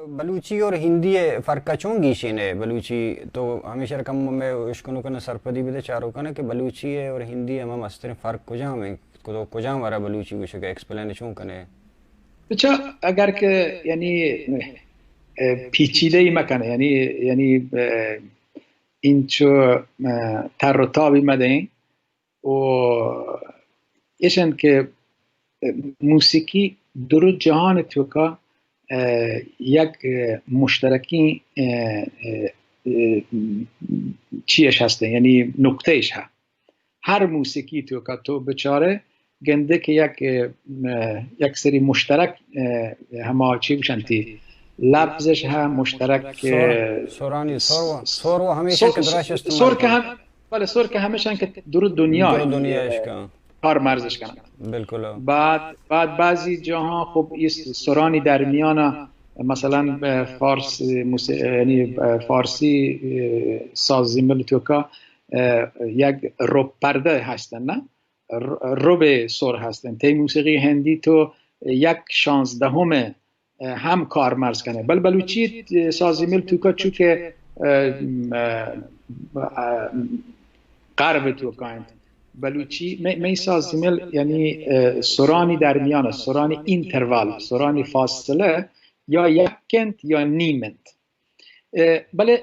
بلوچی اور ہندی ءِ فرق ءَ چون گیشین ئے؟ بلوچی تو ہمیشہ رقم میں اشکنوکن سرپدی بدے، چاروکن کہ بلوچی ءِ اور ہندی ءِ ہما مستریں فرق کجام ہیں؟ تو کجام ورا بلوچی گوشگ ءَ ایکسپلین چون کنے؟ اچھا، اگر کہ یعنی، اہ، پیچیدہ ہی مکن، یعنی، یعنی، اہ، انچو، اہ، تر و تابی مدیں، و ایش انت کہ موسیقی درو جہان توکا، اہ، یک، اہ، مشترکیں، اہ، اہ، اہ، چیش ہستیں، یعنی نقطہ اش ہے۔ ہر موسیقی توکا تو بچارے گندے کہ یک، اہ، یک سری مشترک، اہ، ہما چی گوشنتی لفظش ہے مشترک، سر، اہ، سرانی سر و، سر و ہمیشہ سر، کہ دراش استعمال سر کہ کنن۔ ہم، بلے سر کہ ہمیشہ کہ درو دنیا، درو دنیا اش کا۔ کار مرزش کنن۔ بالکل۔ بعد، بعد بعضی جاہاں خب یہ سرانی درمیان مثلاً، اہ، فارس موس-، یعنی، اہ، فارسی، اہ، ساز زیمل توکا، اہ، یک رب پردہ ہستن، نه؟ ر-، رب سر ہستن۔ تی موسیقی ہندی تو یک شانزدہم ہم کارمرز کنه۔ بل بلوچی ساز زیمل توکا چونکہ، اه، اه، اه، غرب توکا انت۔ بلوچی، می، می ساز زیمل یعنی، اه، سرانی درمیان، سرانی اینتروال، سرانی فاصله یا یک انت یا نیم انت۔ اه، بلے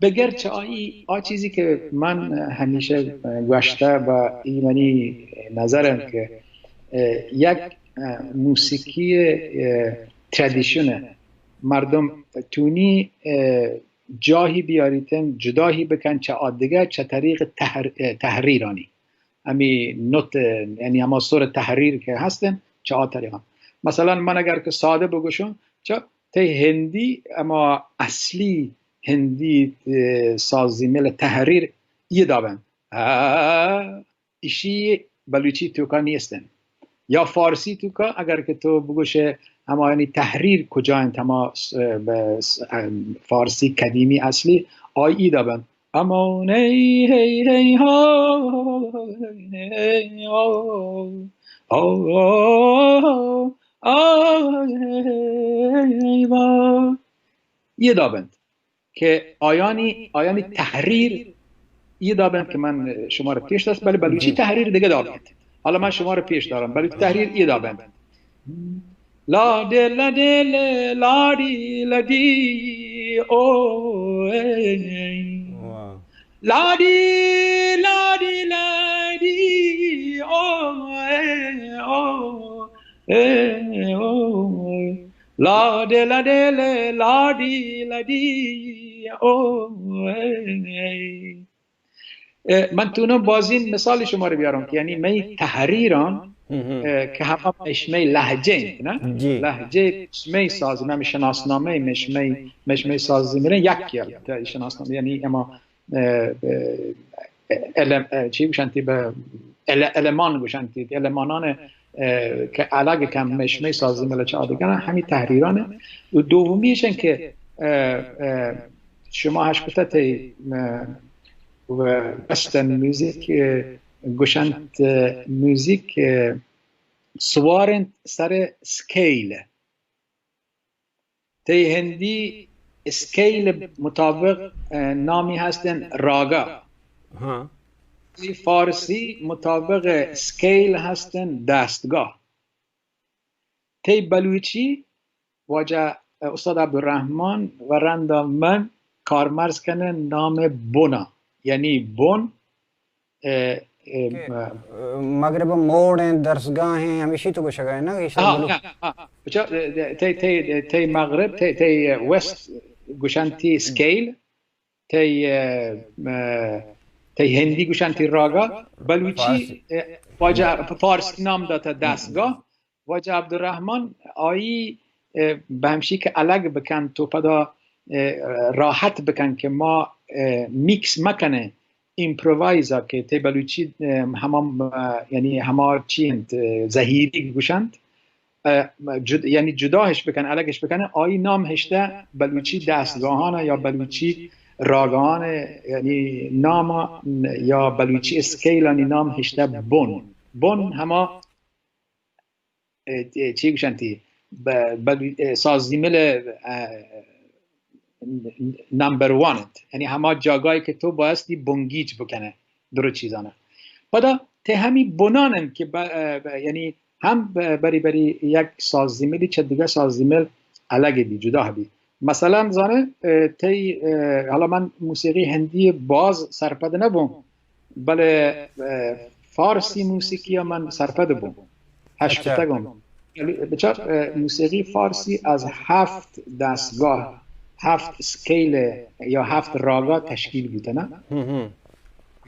بگر چہ آئی، آ چیزی کہ من ہمیشہ گوشتہ و ای منی نظر انت کہ، اه، یک، اه، موسیقی، اه، ترادیشن مردم تونی، اه، جاہی بیاریتن، جداہی بکن چہ آ دگہ چہ طریق تحر-، اه، تحریرانی۔ ہمی نوت، یعنی ہما سر تحریر کہ ہستن، چہ آ طریقا۔ مثلاً من اگر کہ ساده بگوشم، چہ تی ہندی، اما اصلی ہندی، اه، ساز زیمل تحریر یہ دابن۔ آ، اشی بلوچی توکا نیستن۔ یا فارسی توکا، اگر کہ تو بگوشے، اما یعنی تحریر کجا انت، اما س-، ب-، س-، ام، فارسی قدیمی اصلی، آئی ای دابن۔ امان ای هی هی ها، هی ها، آ، آ، آ، هی وا. یہ دابند کہ آیانی، آیانی تحریر یہ دابند کہ من شما را پیش داشت، بلے بلوچی جی. تحریر دیگه دابند. حالا من شما را پیش دارم، بلوچی تحریر یہ دابند. لاڈ لڈ لاڈی لڈی او اے. واہ. لاڈی لاڈی لاڈی او اے او اے او. لاڈ لڈ لاڈی لڈی او اے. اه، من تونم بازین مثال شما رو بیارم که یعنی می تحریران، مهم. اه، که همه مشمه لهجه انت، نه؟ جی. لهجه مشمه ساز، نه شناسنامه مشمه، مشمه ساز میره یک یا شناسنامه، یعنی اما، اه، اه، الم-، اه، چی گوشنتی به ال-، المان گوشنتی، المانان اه، که الگ کم مشمه سازی ملچ آدگران همی تحریرانه. و دومیش این که، اه، اه، شما هشکته تی، اه، و وسترن میوزیک، اه، گوشنت، اه، میوزیک، اه، سوارنت سر سکیل. تی هندی اسکیل مطابق، اه، نامی هستن راگا. ها. تی فارسی مطابق اسکیل هستن دستگاه. تی بلوچی واجه، اه، استاد عبدالرحمن و رندا من کارمرز کنن نام بنا. یعنی بن اه، اه، کہ، اه، مغرب موڑ ہیں، درسگاہ ہیں، ہمیشی تو گوشگا ہے نا، کہ شاید ہاں، بلو- ہاں، ہاں. اچھا، تی، تی، تی مغرب، تی، تی ویسٹ گوشنتی اسکیل، تی، اه، اه، تی هندی گوشنتی راگا، بلوچی، فارسی. اه، واجه فارسی نام داتا دستگاه، واجه عبدالرحمن آئی، اه، به همشی که الگ بکن تو پدا، اه، راحت بکن که ما، اه، میکس مکنه ایمپرووایزا که تی بلوچی، اه، هما، اه، یعنی هما چی انت، اه، زهیری گوشنت، اه، جد-، یعنی جداهش بکن، الگش بکنه، آئی نام هشته بلوچی دستگاهانا یا بلوچی راگاهان، یعنی نام یا بلوچی اسکیلانی نام هشته بن. بن هما اه، چی گوشنتی؟ ب- بلو- اه، سازیمل، اه، نمبر ون انت. یعنی ہما جاگاہی کہ تو بایستی بنگیج بکنه درو چیزانه. پدا تی ہمی بنان انت کہ ب- اه، ب- یعنی ہم ب- بری بری یک سازیملی چه دیگه سازیمل الگ بی، جدا بی. مثلاً زانه، اه، تی، اه، حالا من موسیقی هندی باز سرپد نبوم، بلے، اه، فارسی موسیقی من سرپد بوم. هشکتگم. بچار، اه، موسیقی فارسی از هفت دستگاه، هفت اسکیل یا هفت راگا تشکیل بوته، نه؟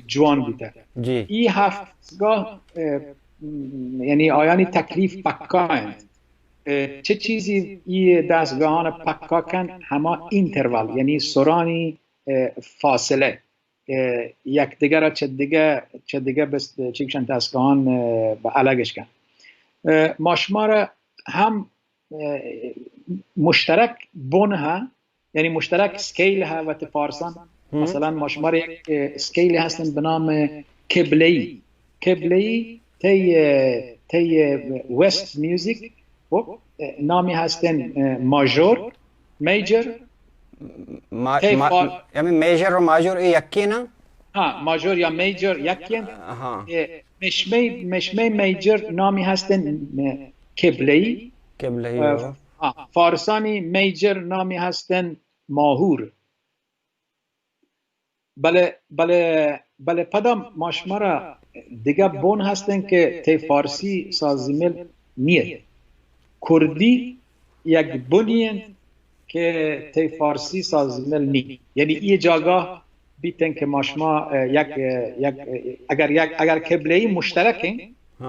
جوان بوته. ای هفت دستگاه، اه، یعنی آیانی تکلیف پکا انت. اه، چه چیزی ای دستگاهان پکا کن؟ هما اینتروال، یعنی سرانی، اه، فاصله. اه، یکدیگر را چه دیگه، چه دیگه بس، چی گوشن، دستگاهان، اه، به الگش کن. اه، ما شما را هم، اه، مشترک بن ها، یعنی مشترک اسکیل ها وت فارسان. مثلاً ما شما را یک، اه، اسکیل هستن به نام قبله‌ای. قبله‌ای تی، اه، تی، اه، وست میوزیک، خب، اه، نامی هستن، اه، ماژور، میجر، ما- تی ما- فا- یعنی میجر و ماژور ای یکی نه؟ ها، ماژور یا میجر یکی انت. اه، مشمه، مشمه میجر نامی هستن، اه، قبله‌ای. قبله‌ای، اه، ها، فارسانی میجر نامی هستن ماهور. بلے، بلے، بلے پدا ما شما را دگہ بن هستن که تی فارسی سازیمل نیه. کردی یک بنی انت که تی فارسی سازیمل نی. یعنی ای جاگاه بیتن که ما شما، اه، یک، اه، یک، اه، اگر یک، اگر قبله‌ای مشترکن،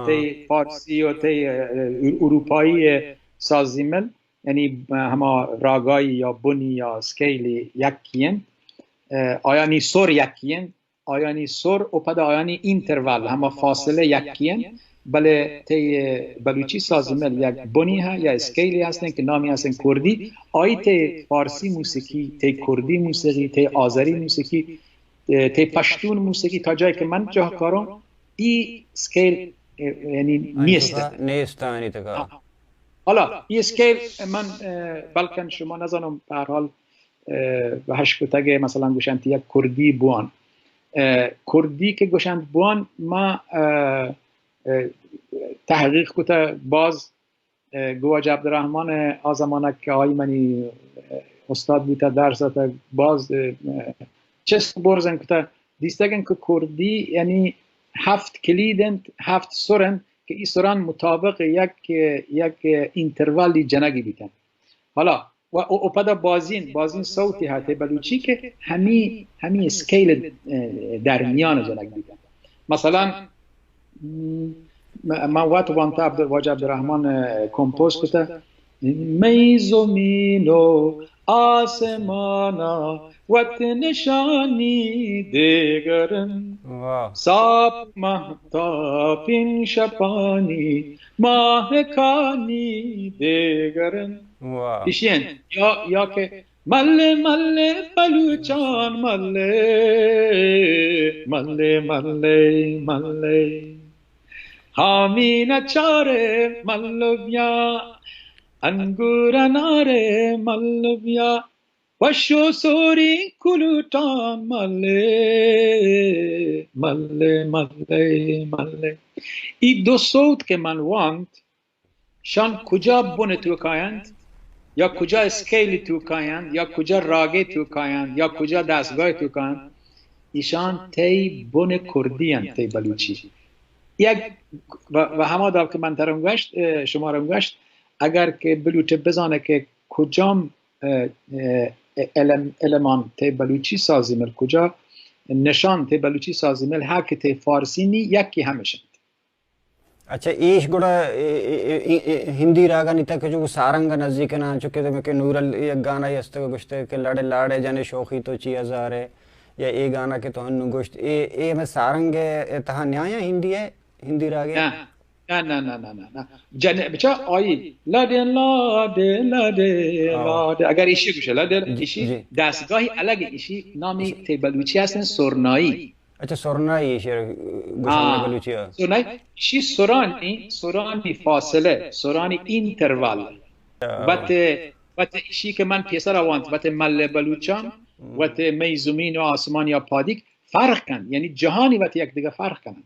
تی فارسی و تی، اه، اروپایی سازیمل، یعنی، اه، هما راگایی یا بنی یا اسکیلی یکی انت، اه، آیانی سر یکی انت، آیانی سر و پدا آیانی اینتروال، هما فاصله یکی انت، بلے تی بلوچی سازیمل یک بنی ها یا اسکیلی هستن که نامی هستن کردی، آئی تی فارسی موسیقی، تی کردی موسیقی، تی آذری موسیقی، اه، تی پشتون موسیقی، تا جایی که من جاه کارم، ای اسکیل، اه، یعنی نیست. نیست آنی تکا. حالا ای اسکیل من، اه، بلکن شما نزانم، به هر حال، اه، به هشکتگ مثلاً گوشنت یک کردی بوان. اه، کردی که گوشنت بوان، ما، اه، اه، تحقیق کتا باز، اه، گو واجه عبدالرحمن آ زمانه که آئی منی، اه، استاد بوتا، درس داتا، باز، اه، چست برزن کتا، دیستگن که کردی یعنی هفت کلید انت، هفت سر انت که ای سران مطابق یک، یک اینتروالی جنگی بیتن. حالا و، و، و پدا بازین، بازین صوتی هاته بلوچی که همی، همی اسکیل، اه، درمیان جنگ بیتن. مثلاً، م-، من وت وانتا عبد-، واجه عبدالرحمن، اه، کمپوز کتا. می زمین و آسمانا وت نشانی دیگرن. صاف مهتابین شپانی ماهکانی دیگرن. ایشین یا، یا که مله مله بلوچان مله، مله مله مله. هامین چاره مله بیا، انگور ناره مله بیا، وشو سوری کلوٹان مله، مله مله مله. ای دو صوت که من وانت، شان کجا بن توکاینت، یا کجا اسکیل توکاینت، یا کجا راگے توکاینت، یا کجا دستگاہ توکاینت، ایشان تئی بن کردی انت، تئی بلوچی. یک و، و ہما داب کہ من ترم گوشت، اه، شما رم گوشت، اگر کہ بلوٹے بزانے کہ کجام، اه، اه، علم، علمان تئی بلوچی سازی مل، کجا نشان تئی بلوچی سازی مل، ہا کہ تئی فارسی نی، یکی ہمش انت. اچھا، ایش گڑا، اے، اے، اے، اے، اے، ہندی راگانی تک جو سارنگ نزدیک نہ، چونکہ تو کہ نورل یک گانا ہستگ گوشتے کہ لڑے لاڑے جنے شوخی تو چی ہزارے، یا اے گانا کہ تو انو گوشت، اے، اے ہمیں سارنگ ءِ تہا نیایا ہندی ءِ، ہندی راگے؟ نہ، نہ، نہ، نہ، نہ، نہ، نہ. جنے، بچا آئی، لڑے لاڑے، لڑے لاڑے، اگر ایشی گوشے، لڑے، جی، ایشی جی. دستگاہی الگ، ایشی نامی تے بلوچی ہستن سرنائی. اچھا، سرنائی ایشی گوشن بلوچی ءَ. سرنائی، ایشی سرانی، سرانی فاصلہ، سرانی اینترول. وت وت ایشی کہ من پیسر وانت، وت مل بلوچان، وت مئی زمین و آسمان یا پادیک فرق کن، یعنی جهانی وت یک دیگه فرق کنن.